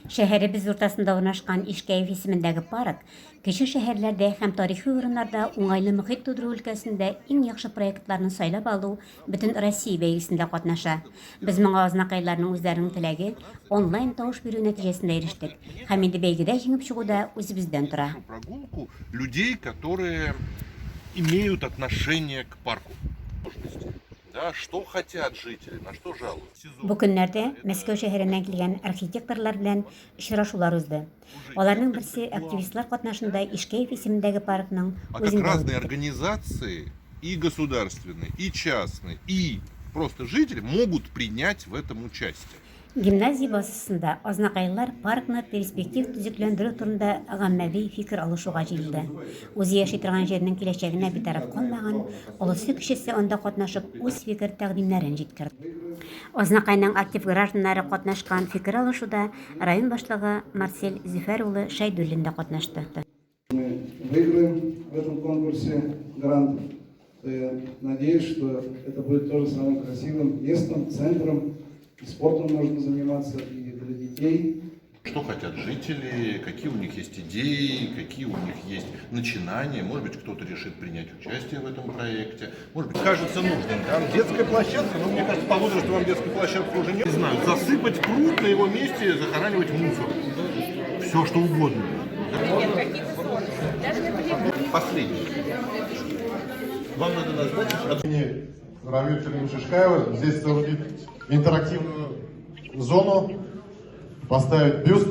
Шәһәребез уртасында урнашкан Ишкәев исемендәге парк кече шәһәрләрдә һәм тарихи урыннарда уңайлы мохит тудыру өлкәсендә иң яхшы проектларны сайлап алу Бөтенроссия бәйгесендә катнаша. Без моңа азнакайларның үзләренең теләге, онлайн тавыш бирү нәтиҗәсендә ирештек. Һәм инде бәйгедә җиңеп чыгу да үзебездән тора. Прогулку людей, которые имеют отношение к парку. Да, что хотят жители, на что жалуются. Бу көннәрдә Мәскәү шәһәреннән килгән архитекторлар белән очрашулар узды. Аларның берсе активистлар катнашында Ишкәев исемендәге паркның А как үзендә разные үтте. организации, и государственные, и частные, и просто жители могут принять в этом участие. Гимназия базасында азнакайлылар паркны перспектив төзекләндерү турында гаммәви фикер алышуга җыелды. Үзе яши торган җирнең киләчәгенә битараф калмаган олысы-кечесе анда катнашып үз фикер-тәкъдимнәрен җиткерде. Азнакайның актив гражданнары катнашкан фикер алышуда район башлыгы Марсель Зөфәр улы Шәйдуллин да катнашты. Мы выиграем в этом конкурсе грант, то я надеюсь, что это будет тоже самым красивым местом, центром. И спортом можно заниматься, и для детей. Что хотят жители, какие у них есть идеи, какие у них есть начинания. Может быть, кто-то решит принять участие в этом проекте. Может быть, кажется нужным. Там детская площадка, но мне кажется, по возрасту вам детская площадка уже не... Не знаю, засыпать пруд на его месте, захоранивать мусор. Все, что угодно. Последний. Вам надо назвать... Рамиль Шишкаева здесь соорудить интерактивную зону, поставить бюст.